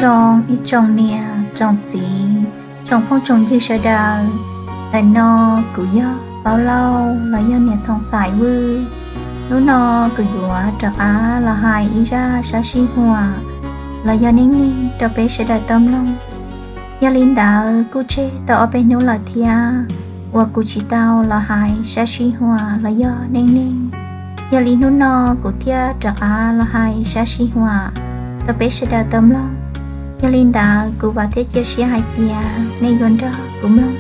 Zoo ib tsoom niam tsoom txiv, tsoom phooj tsoom ywg sawv daws, ntawm no kuv yog Paub Lauj los yog niam Thoob Xais Vwj. Hnub no kuv yuav rov qab los hais ib zaj sab sij huam los yog neej neeg rau peb sawv daws tau mloog. Yog li ntawd kuj tseg tau ob peb hnub lawm thiab uas kuv tsis tau los hais sab sij huam los yog neej neeg. Yog li hnub no kuv thiaj rov qab los hais sab sij huam rau peb sawv daws tau mloog. Yog li ntawd kuv vam thiab cia siab hais tias nej yuav nrog kuv mloog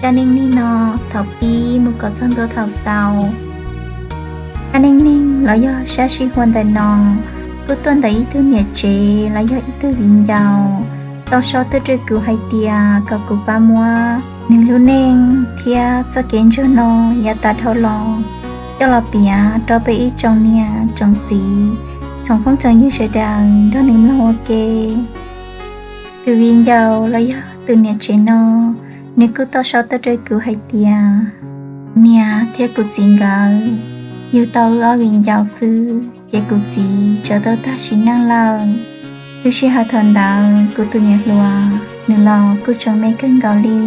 zaj neej neeg no thaum pib mus kom txog ntua thaum xaus. Zaj neej neeg los yog sab sij huam ntawm no kuj tuaj ntawm ib tug niam tsev los yog ib tug viv ncaus tau sau tuaj rau kuv hais tias kom kuv pab muab nws lub neej thiab txoj kev ntsuag no yav tas dhau los coj los piav rau peb ib tsoom niam tsoom txiv, tsoom phooj tsoom ywg sawv daws nrog nws mloog ua ke. Tus viv ncaus los yog tus niam tsev no, nws kuj tau sau tuaj rau kuv hais tias, niam thiab kuv txiv nkawd yug tau wb ob viv ncaus xwb ces kuv txiv txawm tau tag sim neej lawm. Lub sij hawm thaum ntawd kuv tus niam hluas nws los kuj tseem me kawg nkaus li,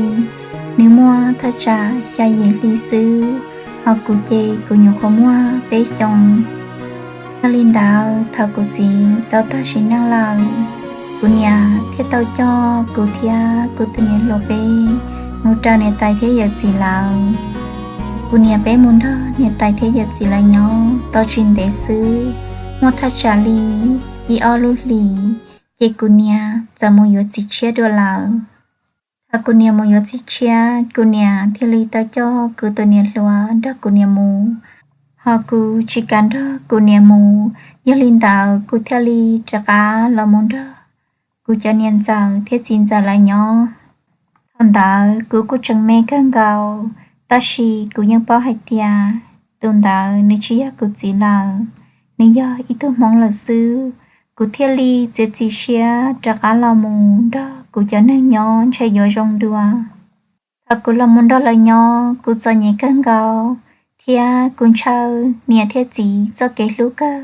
nws muaj thaj tsam xya yim hli xwb, ho kuv ces kuv nyuam qhuav muaj peb xyoos. Yog li ntawd thaum kuv txiv tau tag sim neej lawm, kuv niam thiaj tau coj kuv thiab kuv tus niam hluas peb mus raws niam tais thiab yawm txiv lawv. Kuv niam peb mus nrog niam tais thiab yawm txiv lawv nyob tau tsis ntev xwb, muaj thaj tsam li ib ob lub hlis, ces kuv niam txawm mus yuav txiv tshiab dua lawm. Thaum kuv niam mus yuav txiv tshiab, kuv niam thiaj li tau coj kuv tus niam hluas nrog kuv niam mus, ho kuv tsis kam nrog kuv niam mus. Yog li ntawd kuv thiaj li rov qab los mus nrog kuv cov niam ntxawm thiab txiv ntxawm lawv nyob. Thaum ntawd kuv kuj tseem me kawg nkaus, tab sis kuv yeej paub hais tias tus ntawd nws tsis yog kuv txiv lawm, nws yog ib tug hmoob lawm xwb. Kuv thiaj li txiav txim siab rov qab los mus nrog kuv cov neeg nyob ntshe yuav zoo dua. Thaum kuv los mus nrog lawv nyob kuv txom nyem kawg nkaus, thiab kuv ntshaw niam thiab txiv txoj kev hlub kawg,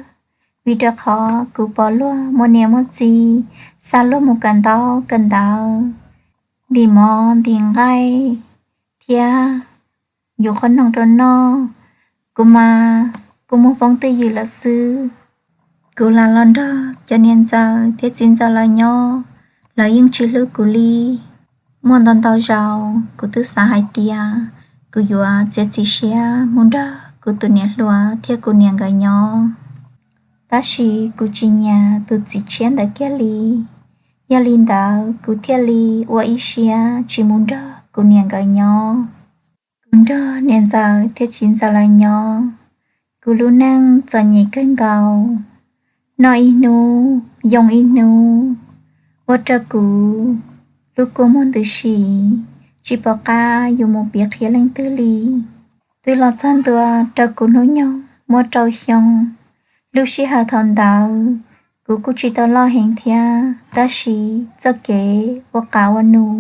vim rau qhov kuv pom luag muaj niam muaj txiv, xa luag mus kawm ntaub kawm ntawv, ntim mov ntim nqaij, thiab yuav qhov noog rau noj. Kuv mas kuv mus poob twj ywm lawm xwb. Kuv lam los nrog cov niam ntxawm thiab txiv ntxawm lawv nyob, lawv yeej tsis hlub kuv li. Muaj ntau ntau zaus kuv twb xav hais tias kuv yuav txiav txim siab mus nrog kuv tus niam hluas thiab kuv niam nkawd nyob, tab sis kuv tsis nyiam tus txiv tshiab ntawd kiag li. Yog li ntawd kuv thiaj li ua ib siab tsis mus nrog kuv niam nkawd nyob. Kuv nrog niam ntxawm thiab txiv ntxawm lawv nyob, kuv lub neej txom nyem kawg nkaus, noj ib hnub yoo ib hnub, ua rau kuv lub kua muag ntws si, tsis pom qab yuav mus piav qhia leej twg li. Twb los txog ntua rau kuv hnub nyoog muaj rau xyoo. Lub sij hawm thaum ntawd kuv kuj tsis tau loj heev thiab, tab sis txoj kev ua qav ua num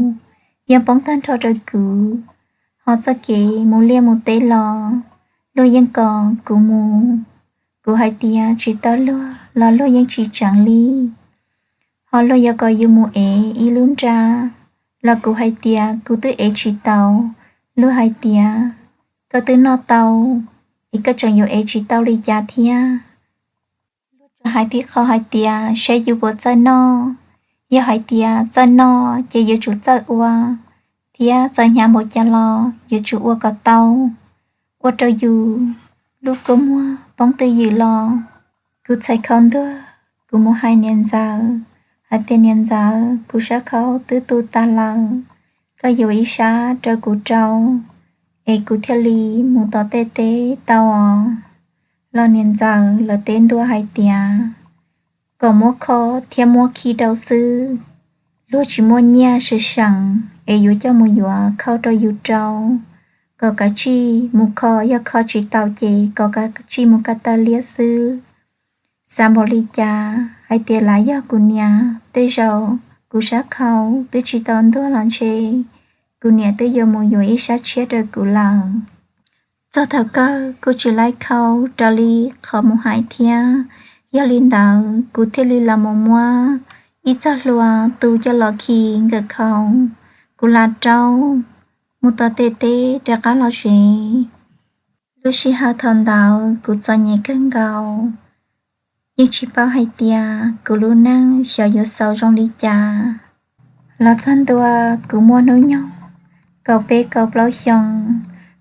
yeej poob tag nrho rau kuv, ho txoj kev mus liaj mus teb los luag yeej kom kuv mus. Kuv hais tias tsis tau luag los luag yeej tsis tseev li, ho luag yuav kom yus mus ev ib lub nra los kuv hais tias kuv twb ev tsis tau. Luag hais tias koj twb noj tau, es koj tseem yuav ev tsis tau li cas thiab? Luag tsuas hais tib qho hais tias saib yus puas txawj noj, yog hais tias txawj noj ces yuav tsum txawj ua, thiab txawm hnyav npaum cas los yuav tsum ua kom tau, ua rau yus lub kua muag poob twj ywm los. Kuv txhais khau ntuag, kuv mus hais niam ntxawm hais tias niam ntxawm, kuv sab khau twb tu tas lawm, koj yuav ib sab rau kuv rau, es kuv thiaj li mus tom tej teb tau os. Los niam ntxawm lawv teb ntua hais tias kom muab kho thiab muab khi rau xwb, luag tsis muaj nyiaj seem seem es yuav coj mus yuav khau rau yus rau, kom kav tsij mus kho, yog kho tsis tau ces kom kav tsij mus ko taw liab xwb. Xav npaum li cas hais tias lav yog kuv niam, tej zaum kuv sab khau twb tsis tau ntuag los ntshe kuv niam twb yuav mus yuav ib sab tshiab rau kuv lawm. Txog thaum kawg kuj tsis laib khau raws li qhov mus hais thiab, yog li ntawd kuv thiaj li los mus muab ib txoj hlua tu coj los khi nkawm khau. Kuv la raub mus tom tej teb rov qab los tsev. Lub sij hawm thaum ntawd kuv txom nyem kawg nkaus, yeej tsis paub hais tias kuv lub neej xyov yuav xaus zoo li cas. Los txog ntua kuv muaj hnub nyoog kaum peb kaum plaub xyoo,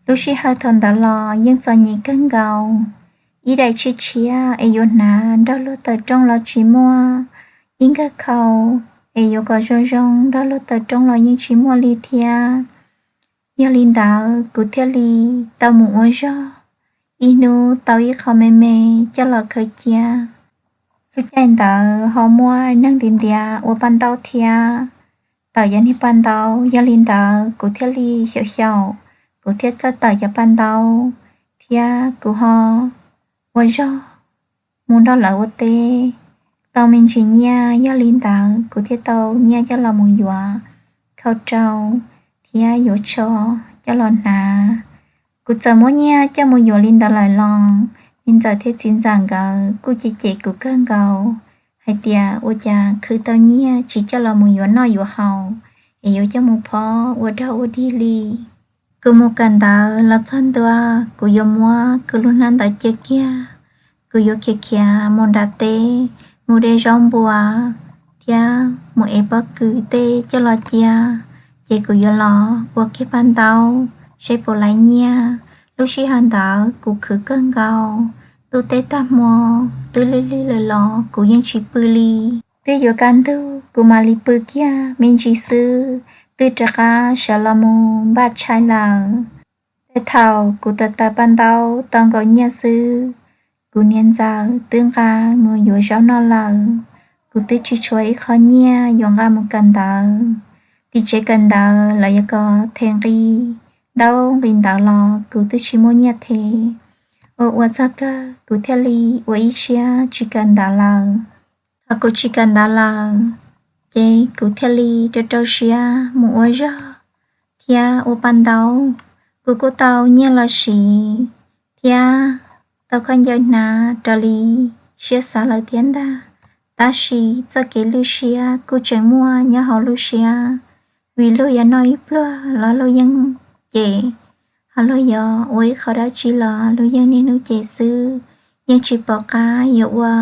lub sij hawm thaum ntawd los yeej txom nyem kawg nkaus. Ib daim tshiab tshiab es yuav hnav nrog luag tawm rooj los tsis muaj, ib nkawm khau es yuav kom zoo zoo nrog luag tawm rooj los yeej tsis muaj li thiab. Yog li ntawd kuv thiaj li tau mus ua zog, ib hnub tau ib qho me me coj los khaws cia. Lub caij ntawd ho muaj neeg ntiav ntiav ua paj ntaub thiab, tawm yog niag paj ntaub. Yog li ntawd kuv thiaj li xyaum xyaum, kuv thiaj txawj tawm cov paj ntaub, thiab kuv ho ua zog mus nrog lawv ua teb, tau me ntsis nyiaj. Yog li ntawd kuv thiaj tau nyiaj coj los mus yuav khau rau thiab yuav tsho coj los hnav. Kuv txawm muab nyiaj coj mus yuav li ntawd lawm los niam ntxawm thiab txiv ntxawm nkawd kuj cem cem kuv kawg nkaus hais tias ua cas khwv tau nyiaj tsis coj los mus yuav noj yuav haus, es yuav coj mus phob ua dog ua dig li. Kuv mus kawm ntawv los txog ntua, kuv yuav muab kuv lub hnab ntawv cia kiag, kuv yuav khiav khiav mus nram teb, mus de zaub npua thiab mus ev pob kws tej coj los cia, ces kuv yuav los ua kiag paj ntaub saib puas laiv nyiaj. Lub sij hawm ntawd kuv khwv kawg nkaus, ntuj teb tag hmo twb lig lig lawm los kuv yeej tsis pw li. Twb yuav kaj ntug kuv mam li pw kiag me ntsis xwb, twb rov qab sawv los mus npaj tshais lawm. Tej thaum kuv tawm tawm paj ntaub tau nkaus nyiaj xwb, kuv niam ntxawm twb nqa mus yuav zaub noj lawm. Kuv twb tsis tshuav ib qho nyiaj yuav nqa mus kawm ntawv. Tim tsev kawm ntawv lawv yuav kom them nqi ntaub nqi ntawv los kuv twb tsis muaj nyiaj them. Ua ua txog kawg kuv thiaj li ua ib siab tsis kawm ntawv lawm. Thaum kuv tsis kawm ntawv lawm, ces kuv thiaj li rau rau siab mus ua zog thiab ua paj ntaub. Kuv kuj tau nyiaj los siv thiab tau khaub ncaws hnav raws li siab xav lawm thiab ntag. Tab sis txoj kev lwj siab kuj tseem muaj nyob hauv lub siab, vim luag yuav noj ib pluag los luag yeej cem, ho luag yuav ua ib qho dab tsi los luag yeej niaj hnub cem xwb, yeej tsis pom qab yuav ua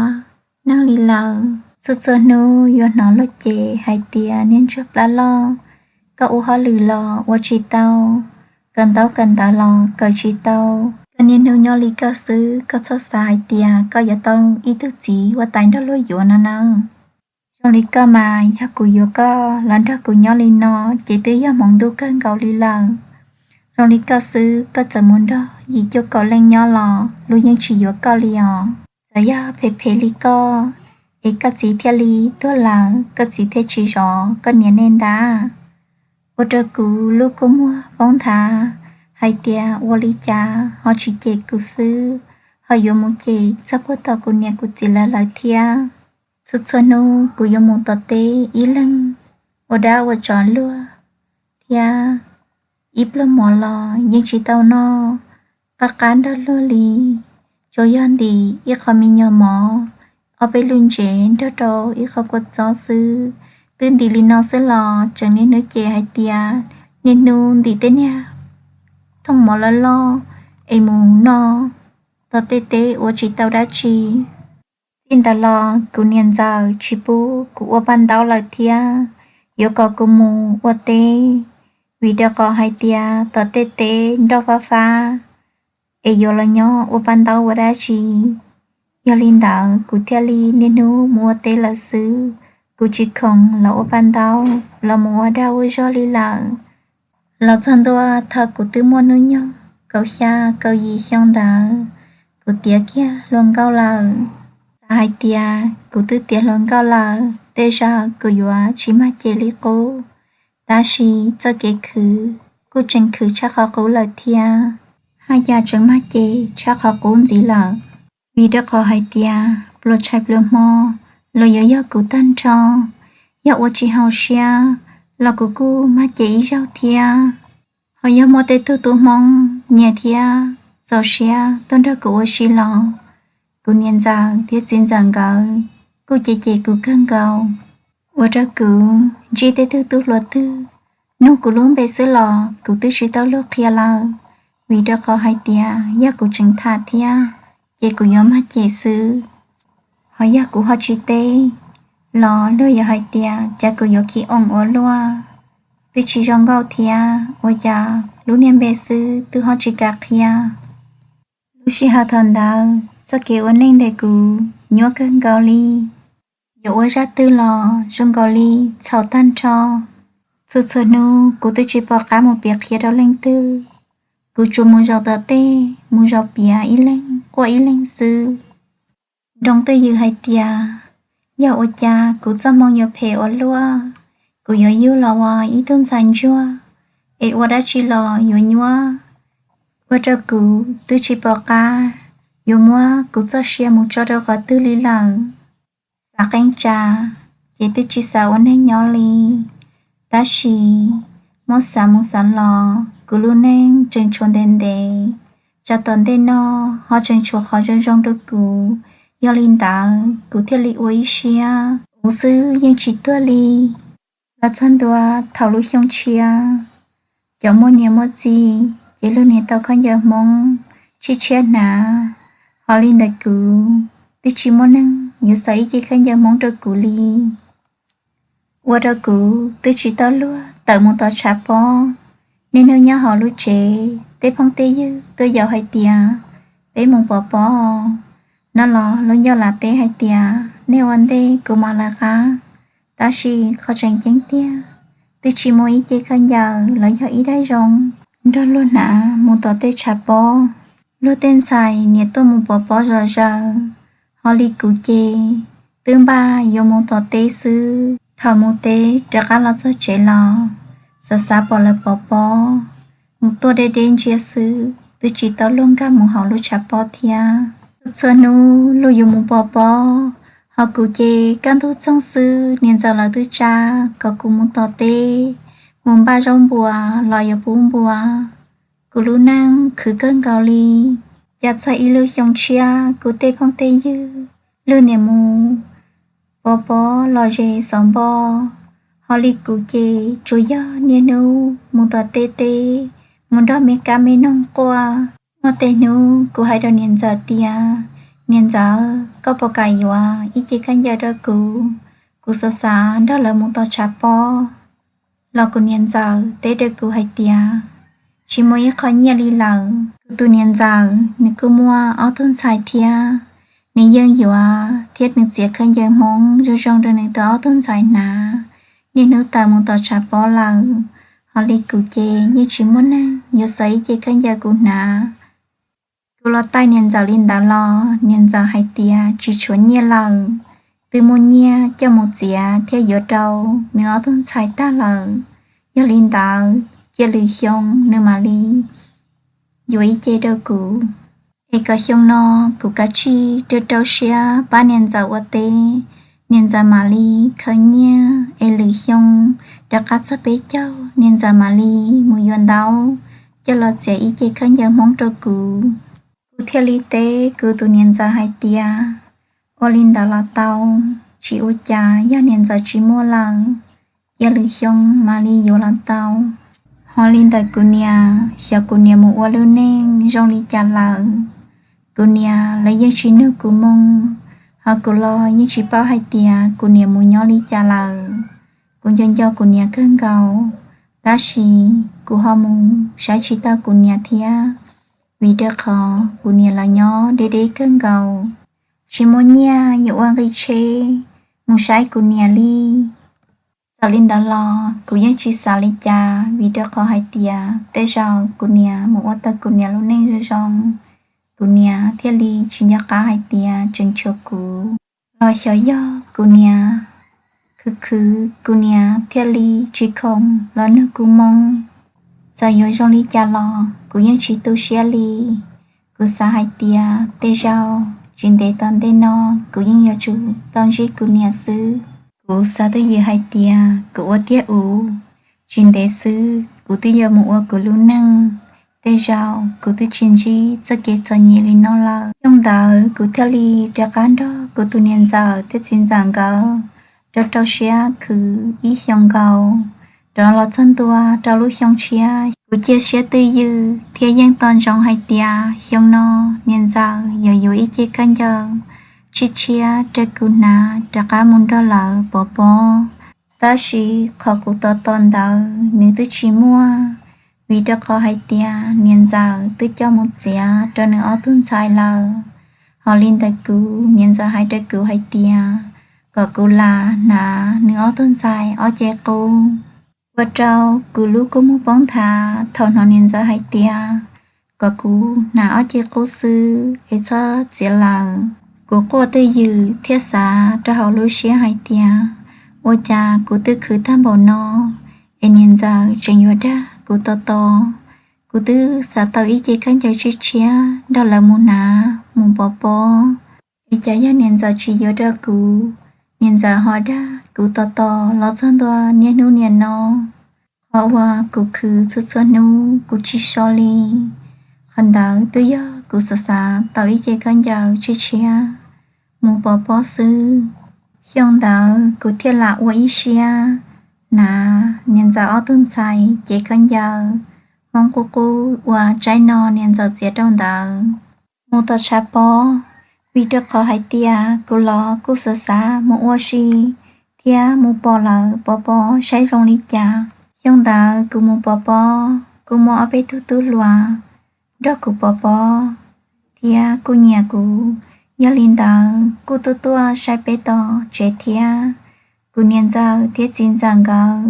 neeg li lawm. Txhua txhua hnub yuav hnov luag cem hais tias niag ntsuag plab loj, koj ua hauj lwm los ua tsis tau, kawm ntaub kawm ntawv los kawm tsis tau, koj niaj hnub nyob li koj xwb, koj txhob xav hais tias koj yuav tau ib tug txiv huab tais nrog luag yuav no nawb. Zoo li koj mas yog kuv yuav koj los nrog kuv nyob li no ces twb yog hmoov ntuj kawg nkaus li lawm. Zoo li koj xwb koj txawm mus nrog yim cuaj kaum leej nyob los luag yeej tsis yuav koj li os. Txawm yog phem phem li koj es koj txiv thiaj li tuag lawm, koj txiv thiaj tsis zov koj niam nej ntag. Ua rau kuv lub kua muag poob nthav hais tias ua li cas ho tsis cem kuv xwb, ho yuav mus cem txog puag tom kuv niam kuv txiv lawv lawm thiab. Txhua txhua hnub kuv yuav mus tom teb ib leeg ua dab ua tsov luag thiab ib pluag mov los yeej tsis tau noj qab qab nrog luag li. Tsuas yog ntim ib qho me nyuam mov, ob peb lub ntsev nrog rau ib qho kua txob xwb. Twb ntim li no xwb los tseem niaj hnub cem hais tias niaj hnub ntim tej niag thooj mov loj loj es mus noj tom tej teb ua tsis tau dab tsi. Txij ntawd los kuv niam ntxawm tsis pub kuv ua paj ntaub lawm thiab, yuav kom kuv mus ua teb, vim rau qhov hais tias tom tej teb nroj fab fab es yuav los nyob ua paj ntaub ua dab tsi. Yog li ntawd kuv thiaj li niaj hnub mus ua teb lawm xwb, kuv tsis khoom los ua paj ntaub los mus ua dag ua zog li lawm. Los txog ntua thaum kuv twb muaj hnub nyoog kaum xya kaum yim xyoo ntawd, kuv tiav kiag hluas nkauj lawm. Xav hais tias kuv twb tiav hluas nkauj lawm, tej zaum kuv yuav tsis mag ces li qub. Tab sis txoj kev khwv kuj tseem khwv tshaj qhov qub lawm thiab, haj yam tseem mag ces tshaj qhov qub ntxiv lawm. Vim rau qhov hais tias pluas tshais pluas hmo los yuav yog kuv tag nrho, yog ua tsis haum siab los kuv kuj mag ces ib zaug thiab. Ho yog muaj tej tug tub Hmoob nyiam thiab txaus siab tuaj nrog kuv ua si los, kuv niam ntxawm thiab txiv ntxawm nkawd kuj cem cem kuv kawg nkaus. ua rau kuv ntsib tej tug tub hluas twg nug kuv lub npe xwb los kuv twb tsis tau luag qhia lawm, vim rau qhov hais tias yog kuv tseem tham thiab ces kuv yuav mag cem xwb. Ho yog kuv ho tsis teb los luag yuav hais tias cas kuv yuav khi oos ua luaj, twb tsis zoo nkauj thiab ua cas lub niag npe xwb twb ho tsis kam qhia. Lub sij hawm thaum ntawd txoj kev ua neej ntawm kuv nyuaj kawg nkaus li, yuav ua zaj twg los zoo nkaus li txhaum tag nrho. Txhua txhua hnub kuv twb tsis pom qab mus piav qhia rau leej twg, kuv tsuas mus zaum tom tej, mus zaum piav ib leeg quaj ib leeg xwb. Nroo twj ywm hais tias yog ua cas kuv txoj hmoo yuav phem ua luaj, kuv yuav yug los ua ib tug ntxhais ntsuag es ua dab tsi los yuav nyuaj, ua rau kuv twb tsis pom qab yuav muab kuv txoj sia mus tso rau qhov twg li lawm. Xav qee tsam ces twb tsis xav ua neeg nyob li, tab sis muab xav mus xav los kuv lub neej tseem tshuav ntev ntev, tsam tom ntej no ho tseem tshuav qhov zoo zoo rau kuv. Yog li ntawd kuv thiaj li ua ib siab ua xwb yeej tsis tuag li. Los txog ntua thaum lub xyoo tshiab, cov muaj niam muaj txiv ces luag niaj tau khaub ncaws Hmoob tshiab tshiab hnav, ho li ntawm kuv twb tsis muaj neeg yuav xaws ib ce khaub ncaws Hmoob rau kuv li. Ua rau kuv twb tsis tau luag tawm mus tom tshav pob. Niaj hnub nyob hauv lub tsev, tej phooj tej ywg tuaj yaum hais tias peb mus pov pob no los luag ncauj lam teb hais tias nej ua ntej kuv mam lawv qab. Tab sis qhov tseem ceeb tiag, twb tsis muaj ib ce khaub ncaws los yog ib daim zoo nrog luag hnav mus tom tej tshav pob. Luag tej ntxhais niaj tuaj mus pov pob zom zaws, ho li kuv ces twb npaj yuav mus tom teb xwb. Thaum mus teb rov qab los txog tsev los xav xav pom lawv pov pob, mus tuaj deb deb ntsia xwb twb tsis tau luag nkag mus hauv lub tshav pob thiab. Txhua hnub luag yuav mus pov pob, ho kuv ces kaj ntug txoog xwb niam ntxawm lawv twb tsa kom kuv mus tom teb, mus npaj zaub npua los yuav pub npua. Kuv lub neej khwv kawg nkaus li. Cas txog ib lub xyoo tshiab kuv tej phooj tej ywg luag niaj mus pov pob los ze xauv npoj, ho li kuv ces tsuas yog niaj hnub mus tom tej teb, mus nrog me kab me noog quaj. Muaj tej hnub kuv hais rau niam ntxawm tias, niam ntxawm, koj puas kam yuav ib ce khaub ncaws rau kuv, kuv xav xav nrog lawv mus tom tshav pob. Los kuv niam ntxawm teb rau kuv hais tias tsis muaj ib qho nyiaj li lawm. Kuv tus niam ntxawm nws kuj muaj ob tug ntxhais thiab, nws yeej yuav thiab nws txiav khaub ncaws Hmoob zoo zoo rau nws tus ob tug ntxhais hnav, niaj hnub tawm mus tom tshav pob lawm. Ho li kuv ces yeej tsis muaj neeg yuav xaws ib ce khaub ncaws kuv hnav. Kuv los taij niam ntxawm li ntawd los niam ntxawm hais tias tsis tshuav nyiaj lawm, twb muaj nyiaj coj mus txiav thiab yuav rau nws ob tug ntxhais tag lawm. Yog li ntawd cia lwm xyoo nws mam li yuav ib ce rau kuv, es kom xyoo no kuv kav tsij rau rau siab pab niam ntxawm ua teb, niam ntxawm mam li khaws nyiaj es lwm xyoo rov qab txog peb caug niam ntxawm mam li mus yuav ntaub coj los txiav ib ce khaub ncaws Hmoob rau kuv. Kuv thiaj li teb kuv tus niam ntxawm hais tias ua li ntawd los tau, tsis ua cas yog niam ntxawm tsis muaj lawm, cia lwm xyoo mam li yuav los tau. Ho li ntawm kuv niam, xyov kuv niam mus ua lub neej zoo li cas lawm. Kuv niam los yeej tsis nug kuv moo, ho kuv los yeej tsis paub hais tias kuv niam mus nyob li cas lawm. Kuv nco nco kuv niam kawg nkaus, tab sis kuv ho mus saib tsis tau kuv niam thiab, vim rau qhov kuv niam lawv nyob deb deb kawg nkaus, tsis muaj nyiaj yuav ua nqi tsheb mus saib kuv niam li. Txawm li ntawd los kuv yeej tsis xav li cas, vim rau qhov hais tias tej zaum kuv niam mus ua tau kuv niam lub neej zoo zoo, kuv niam thiaj li tsis nco qab hais tias tseem tshuav kuv. Los xyov yog kuv niam khwv khwv kuv niam thiaj li tsis khoom los nug kuv moo. Txawm yuav zoo li cas los kuv yeej tsis tu siab li. Kuv xav hais tias tej zaum tsis ntev tom ntej no kuv yeej yuav tsum tau ntsib kuv niam xwb. Kuv xav twj ywm hais tias kuv ua tiag ub, tsis ntev xwb kuv twb yuav mus ua kuv lub neej. Tej zaum kuv twb tsis ntsib txoj kev txom nyem li no lawm. Xyoo ntawd kuv thiaj li rov qab nrog kuv tus niam ntxawm thiab txiv ntxawm nkawd rau rau siab khwv ib xyoo nkaus. Rov los txog ntua rau lub xyoo tshiab, kuv cia siab twj ywm thiab yeej tos ntsoov hais tias xyoo no niam ntxawm yuav yuav ib ce khaub ncaws tshiab tshiab rau kuv hnav rov qab mus nrog lawv pov pob. Tab sis qhov kuv tos tos ntawd nws twb tsis muaj, vim rau qhov hais tias niam ntxawm twb coj mus txiav rau nws ob tug ntxhais lawm. Ho li ntawd kuv, niam ntxawm hais rau kuv hais tias kom kuv lam hnav nws ob tug ntxhais ob ce qub. Ua rau kuv lub kua muag poob nthav thaum hnov niam ntxawm hais tias kom kuv hnav ob ce qub xwb es txhob txiav lawm. Kuv quaj twj ywm thiab xav rau hauv lub siab hais tias ua cas kuv twb khwv tag npaum no es niam ntxawm tseem yuav dag kuv tos tos. Kuv twb xav tau ib ce khaub ncaws tshiab tshiab nrog lawv mus hnav mus pov pob, es cas yog niam ntxawm tsis yuav rau kuv, niam ntxawm ho dag kuv tos tos los txog ntua niaj hnub niam no. Qhov uas kuv khwv txhua txhua hnub kuv tsis so li, qhov ntawd twb yog kuv xav xav tau ib ce khaub ncaws tshiab tshiab mus pov pob xwb. Xyoo ntawd kuv thiaj lam ua ib siab hnav niam ntxawm ob tug ntxhais cev khaub ncaws Hmoob qub qub uas tsaib no niam ntxawm txiav rau ntawd mus tom tshav pob, vim rau qhov hais tias kuv los kuj xav xav mus ua si thiab mus pom lawv pov pob saib zoo li cas. Xyoo ntawd kuv mus pov pob kuj muaj ob peb tug tub hluas nrog kuv pov pob thiab kuj nyiam kuv, yog li ntawd kuj tuaj tuaj saib peb tom tsev thiab. Kuv niam ntxawm thiab txiv ntxawm nkawd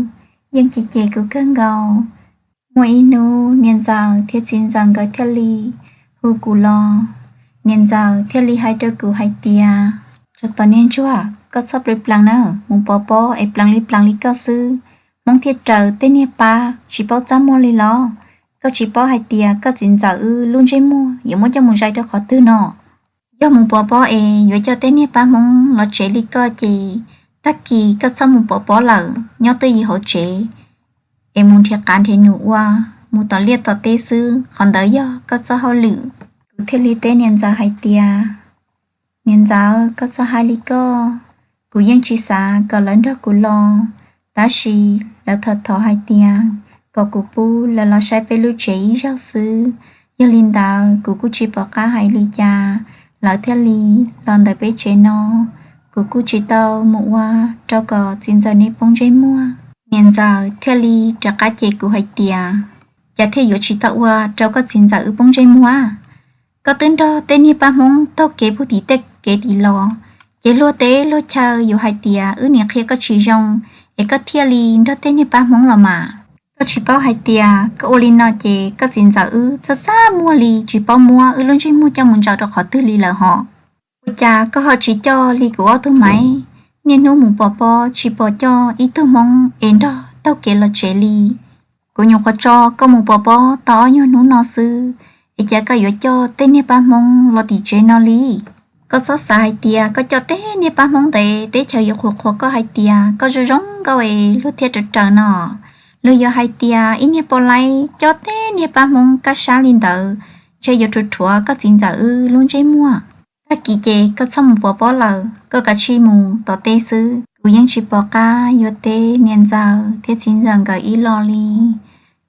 yeej cem cem kuv kawg nkaus. Muaj ib hnub niam ntxawm thiab txiv ntxawm nkawd thiaj li hu kuv los. Niam ntxawm thiaj li hais rau kuv hais tias, Tsov tom niag ntsuag, koj txhob plis plaas na, mus pov pob es plaas li plaas li koj xwb, Hmoob thiaj raws tej niag pab tsis paub txaj muag li los? Koj tsis paub hais tias koj txiv ntxawm wb lub ntsej muag yuav muab coj mus zais rau qhov twg no? Yog mus pov pob es yuav coj tej niag pab Hmoob los tsev li koj ces tag kis koj txhob mus pov pob lawm, nyob twj ywm hauv tsev es mus nrhiav qav nrhiav num ua, mus tom liaj tom teb xwb, qhov ntawd yog koj txoj hauj lwm. Kuv thiaj li teb niam ntxawm hais tias, Niam ntxawm, koj txhob hais li koj. Kuv yeej tsis xav kom lawv nrog kuv los, tab sis lawv thov thov hais tias kom kuv pub lawv los saib peb lub tsev ib zaug xwb. Yog li ntawd kuv kuj tsis pom qab hais li cas, lawv thiaj li los ntawm peb tsev no. Kuv kuj tsis tau mus ua rau kom txiv ntxawm nej poob ntsej muag. Niam ntxawm thiaj li rov qab cem kuv hais tias, Cas thiaj yuav tsis tau ua rau koj txiv ntxawm wb poob ntsej muag? Koj twb nrog tej niag pab Hmoob taug kev puag tim tej kev tim los, ces luag teb luag chaw yuav hais tias wb niam qhia koj tsis zoo, es koj thiaj li nrog tej niag pab Hmoob los mas. Koj tsis paub hais tias koj ua li no ces koj txiv ntxawm wb txaj txaj muag li tsis paub muab wb lub ntsej muag coj mus ntsaws rau qhov twg li lawm hos. Ua cas koj ho tsis coj li kuv ob tug Maiv, niaj hnub mus pov pob tsis pom coj ib tug Hmoob es nrog taug kev los tsev li? Kuv nyuam qhuav tso koj mus pov pob tau ob nyuag hnub no xwb, es cas koj yuav coj tej niag pab Hmoob los tim tsev no li? Koj txhob xav hais tias koj coj tej niag pab Hmoob ntev teb chaws yuav qhuas qhuas koj hais tias koj zoo zoo nkauj es luag thiaj raws raws no. Luag yuav hais tias ib niag poj laib coj tej niag pab Hmoob kaj sab li ntawd, ntshe yuav rhuav rhuav koj txiv ntxawm wb lub ntsej muag. Tag kis ces koj txhob mus pov pob lawm, koj kav tsij mus tom teb xwb. Kuv yeej tsis pom qab yuav teb niam ntxawm thiab txiv ntxawm nkawd ib los li.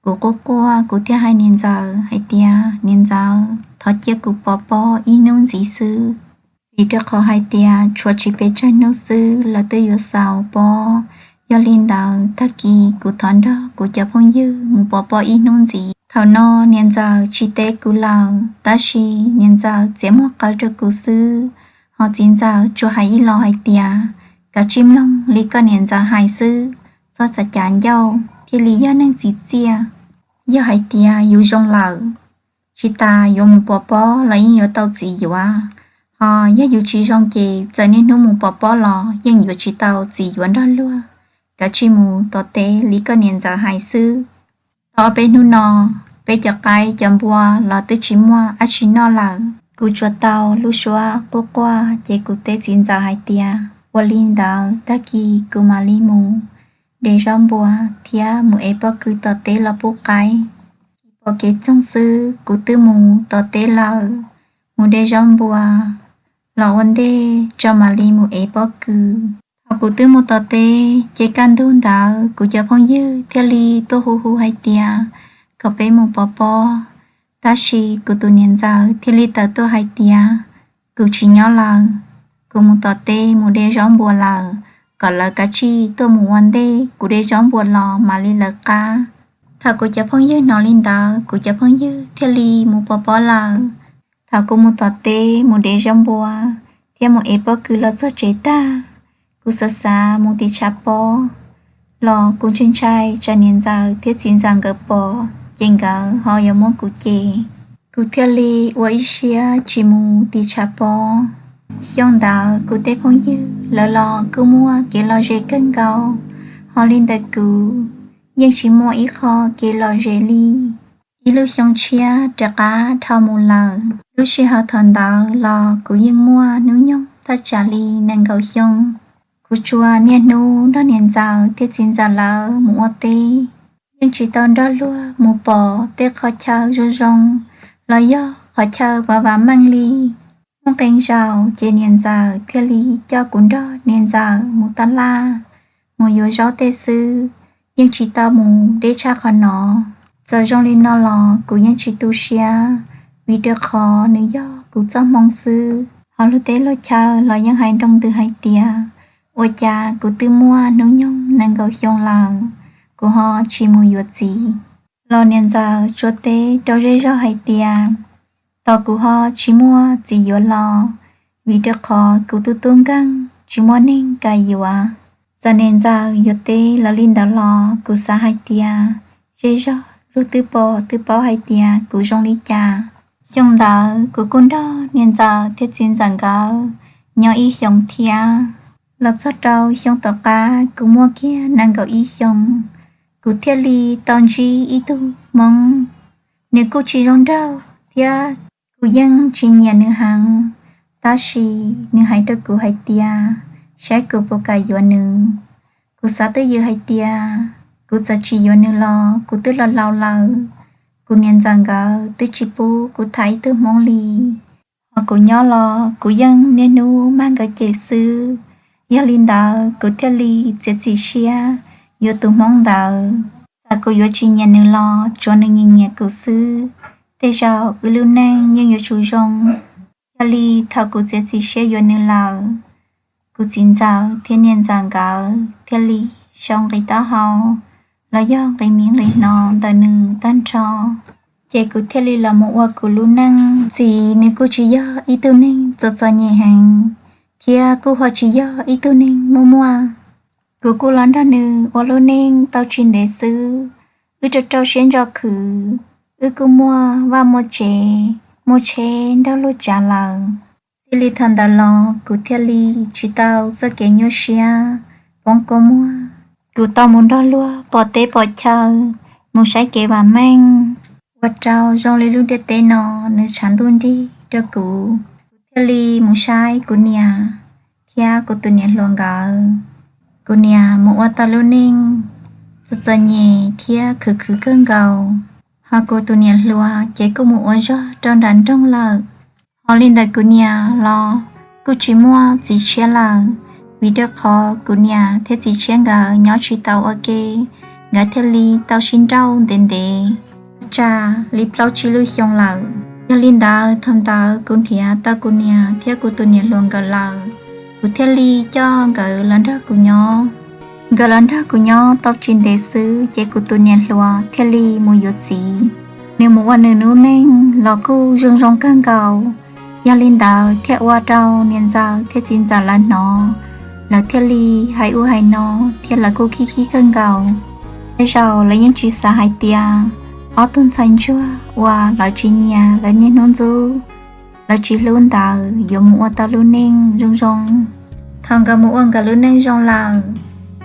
Kuv quaj quaj kuv thiaj hais niam ntxawm hais tias, Niam ntxawm, thov cia kuv pov pob ib hnub ntxiv xwb, vim rau qhov hais tias tshuav tsis pes tsawg hnub xwb lawv twb yuav xaus pob. Yog li ntawd tag kis kuv thov nrog kuv cov phooj ywg mus pov pob ib hnub ntxiv. Thaum no niam ntxawm tsis teb kuv lawm, tab sis niam ntxawm txiav muag qawv rau kuv xwb. Ho txiv ntxawm tsuas hais ib los hais tias, Kav tsij mloog li koj niam ntxawm hais xwb, txhob txav cav ncauj thiaj li yog neeg txim txiaj. Yog hais tias yus zoo lawm, tsis tas yuav mus pov pob los yeej yuav tau txiv yuav. Ho yog yus tsis zoo ces txawm niaj hnub mus pov pob los yeej yuav tsis tau txiv yuav nrog luag. Kav tsij mus tom teb li koj niam ntxawm hais xwb. Tau ob peb hnub no, peb cov qaib cov npua los twb tsis muaj dab tsi noj lawm. Kuv tsuas tau lub suab quaj quaj ces kuv teb txiv ntxawm hais tias, Ua li ntawd tag kis kuv mam li mus de zaub npua thiab mus ev pob kws tom teb los pub qaib. Kis pom kev txoog xwb kuv twb mus tom teb lawm, mus de zaub npua los ua ntej tso mam li mus ev pob kws. Thaum kuv twb mus tom teb ces kaj ntug ntawd kuv cov phooj ywg thiaj li tuaj hu hu hais tias kom peb mus pov pob. Tab sis kuv tus niam ntxawm thiaj li tawm tuaj hais tias kuv tsis nyob lawm, kuv mus tom teb mus de zaub npua lawm, kom lawv kav tsij tuaj mus ua ntej kuv de zaub npua los mam li lawv qab. Thaum kuv cov phooj ywg hnov li ntawd, kuv cov phooj ywg thiaj li mus pov pob lawm. Thaum kuv mus tom teb mus de zaub npua thiab mus ev pob kws los txog tsev tag, kuv xav xav mus tim tshav pob los kuv ntshai ntshai tsam niam ntxawm thiab txiv ntxawm nkawd pom ces nkawd ho yuav muab kuv cem. Kuv thiaj li ua ib siab tsis mus tim tshav pob. Xyoo ntawd kuv tej phooj ywg lawv los kuj muaj kev lom zem kawg nkaus, ho li ntawm kuv yeej tsis muaj ib qho kev lom zem li. Ib lub xyoo tshiab rov qab dhau mus lawm. Lub sij hawm thaum ntawd los kuv yeej muaj hnub nyoog thaj tsam li nees nkaum xyoo. Kuv tsuas niaj hnub nrog niam ntxawm thiab txiv ntxawm lawv mus ua teb, yeej tsis tau nrog luag mus pom tej qhov chaw zoo zoo los yog qhov chaw vam vam meej li. Muaj qee zaus ces niam ntxawm thiaj li coj kuv nrog niam ntxawm mus taj laj, mus yuav zaub tej xwb, yeej tsis tau mus deb tshaj qhov no. Txawm zoo li no los kuv yeej tsis tu siab, vim rau qhov nws yog kuv txoj hmoo xwb. Ho luag teb luag chaw los yeej hais nroo ntws hais tias ua cas kuv twb muaj hnub nyoog nees nkaum xyoo lawm, kuv ho tsis mus yuav txiv. Los niam ntxawm tsuas teb rau zej zog hais tias tos kuv ho tsis muaj txiv yuav los, vim rau qhov kuv tus tub nkeeg tsis muaj neeg kam yuav. Txawm niam ntxawm yuav teb lawv li ntawd los kuv xav hais tias zej zog luag twb pom twb paub hais tias kuv zoo li cas. Xyoo ntawd kuv kuj nrog niam ntxawm thiab txiv ntxawm nkawd nyob ib xyoos thiab. Los txog rau xyoo tom qab kuv muaj kiag nees nkaum ib xyoos, kuv thiaj li tau ntsib ib tug hmoob. Nws kuj tsis zoo nraug thiab kuv yeej tsis nyiam nws heev, tab sis nws hais rau kuv hais tias saib kuv puas kam yuav nws. Kuv xav twj ywm hais tias kuv txawm tsis yuav nws los kuv twb laus laus lawm, kuv niam ntxawm nkawd twb tsis pub kuv tham ib tug hmoob li. Ho kuv nyob los kuv yeej niaj hnub mag nkawd cem xwb. Yog li ntawd kuv thiaj li txiav txim siab yuav tus hmoob ntawd. Txawm kuv yuav tsis nyiam nws los tsuav nws nyiam nyiam kuv xwb, tej zaum wb lub neej yeej yuav tsum zoo. Yog li thaum kuv txiav txim siab yuav nws lawm, kuv txiv ntxawm thiab niam ntxawm nkawd thiaj li sau nqi taub hau los yog nqi mis nqi hno ntawm nws tag nrho. Ces kuv thiaj li los mus ua kuv lub neej. Txiv nws kuj tsis yog ib tug neeg txom txom nyem heev, thiab kuj ho tsis yog ib tug neeg muaj muaj. Kuv kuj los nrog nws ua lub neej tau tsis ntev xwb, wb rau rau siab ntso khwv, wb kuj muaj vaj muaj tsev, muaj tsheb nrog luag tsav lawm. Txij li thaum ntawd los kuv thiaj li tsis tau txoj kev nyuaj siab, poob kua muag. Kuv tau mus nrog luag pom teb pom chaw, mus saib kev vam meej, ua rau zoo li lub ntiaj teb no nws tshav ntuj nrig rau kuv. Kuv thiaj li mus saib kuv niam thiab kuv tus niam hluas nkawd. Kuv niam mus ua tau lub neej txom txom nyem thiab khwv khwv kawg nkaus, ho kuv tus niam hluas ces kuj mus ua zog rau nram nroog lawm. Ho li ntawm kuv niam los kuj tsis muaj txiv tshiab lawm, vim rau qhov kuv niam thiab txiv tshiab nkawd nyob tsis tau ua ke, nkawd thiaj li tau sib nrauj ntev ntev, tsam li plaub tsib lub xyoo lawm. Yog li ntawd thaum ntawd kuv nrhiav tau kuv niam thiab kuv tus niam hluas nkawd lawm, kuv thiaj li coj nkawd los nrog kuv nyob. Nkawd los nrog kuv nyob tau tsis ntev xwb ces kuv tus niam hluas thiaj li mus yuav txiv. Nws mus ua nws lub neej los kuj zoo zoo kawg nkaus. Yog li ntawd thiaj ua rau niam ntxawm thiab txiv ntxawm lawv hnov, lawv thiaj li hais ub hais no, thiab lawv kuj khib khib kawg nkaus. Tej zaum lawv yeej tsis xav hais tias ob tug ntxhais ntsuag uas lawv tsis nyiam lawv niaj hnub ntxub, lawv tsis hlub ntawd yuav mus ua tau lub neej zoo zoo. Thaum nkawd mus ua nkawd lub neej zoo lawm,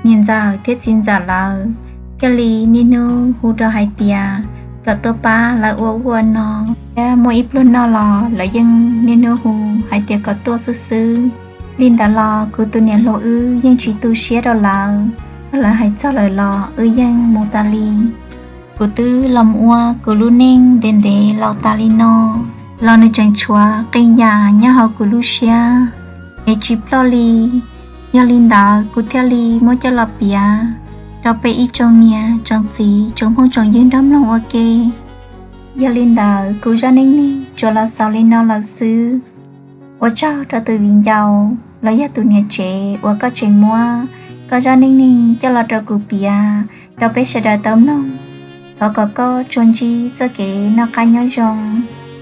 niam ntxawm thiab txiv ntxawm lawv thiaj li niaj hnub hu rau hais tias kom tuaj pab lawv ua ub ua no, thiab muaj ib pluag noj los lawv yeej niaj hnub hu hais tias kom tuaj xwb xwb. Li ntawd los kuv tus niam hluas wb yeej tsis tu siab rau lawv, txog lawv hais txog lawm los wb yeej mus tas li. Kuv twb los mus ua kuv lub neej ntev ntev laus tas li no, los nws tseem tshuav qee yam nyob hauv kuv lub siab es tsis ploj li. Yog li ntawd kuv thiaj li muab coj los piav rau peb ib tsoom niam tsoom txiv tsoom phooj tsoom ywg nrog mloog ua ke. Yog li ntawd kuv zaj neej neeg tsuas los xaus li no lawm xwb. Ua tsaug rau tus viv ncaus los yog tus niam tsev uas koj tseem muab koj zaj neej neeg coj los rau kuv piav rau peb sawv daws tau mloog. Thov kom koj tsuas ntsib txoj kev noj qab nyob zoo.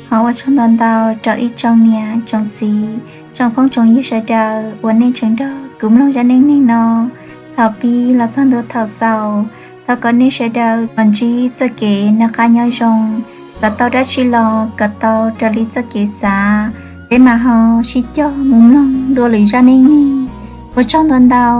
Ho ua tsaug ntau ntau rau ib tsoom niam tsoom txiv tsoom phooj tsoom ywg sawv daws uas nej tseem nrog kuv mloog zaj neej neeg no thaum pib los txog ntua thaum xaus. Thov kom nej sawv daws tsuas ntsib txoj kev noj qab nyob zoo, xav tau dab tsi los kom tau raws li txoj kev xav. Peb mam ho sib cog mus mloog dua lwm zaj neej neeg. Ua tsaug ntau ntau.